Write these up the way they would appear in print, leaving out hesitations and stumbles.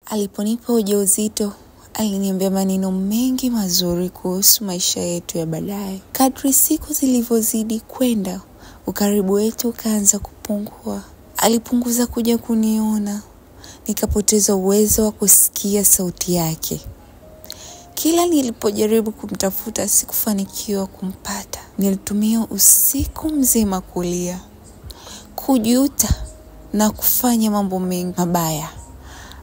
Aliponipa ujauzito aliniambia maneno mengi mazuri kuhusu maisha yetu ya baadaye. Kadri siku zilivyozidi kwenda, ukaribu wetu ukaanza kupungua. Alipunguza kuja kuniona, nikapoteza uwezo wa kusikia sauti yake. Kila nilipojaribu kumtafuta sikufanikiwa kumpata. Nilitumia usiku mzima kulia, kujuta na kufanya mambo mengi mabaya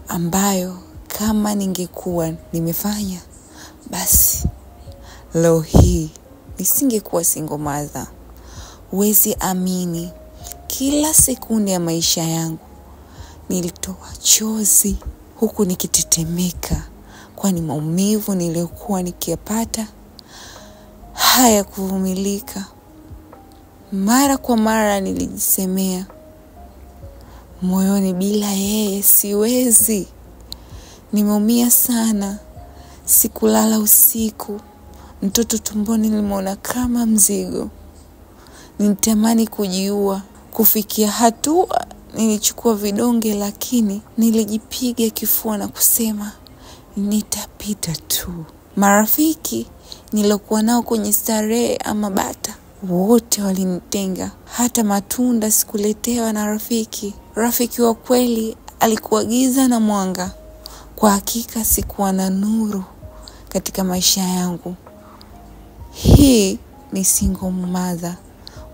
ambayo kama ningekuwa nimefanya, basi leo hii nisingekuwa single mother. Huwezi amini, kila sekunde ya maisha yangu nilitoa chozi huku nikitetemeka, kwani maumivu niliyokuwa nikiyapata hayakuvumilika. Mara kwa mara nilijisemea moyoni, bila yeye siwezi. Nimeumia sana, sikulala usiku. Mtoto tumboni nilimwona kama mzigo. Nilitamani kujiua. Kufikia hatua nilichukua vidonge, lakini nilijipiga kifua na kusema nitapita tu. Marafiki nilokuwa nao kwenye starehe ama bata wote walinitenga. Hata matunda sikuletewa na rafiki. Rafiki wa kweli alikuwa giza na mwanga. Kwa hakika sikuwa na nuru katika maisha yangu. Hii ni Single Mother.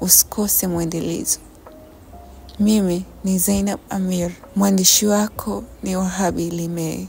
Usikose mwendelezo. Mimi ni Zainab Amir, mwandishi wako ni Wahabi Limei.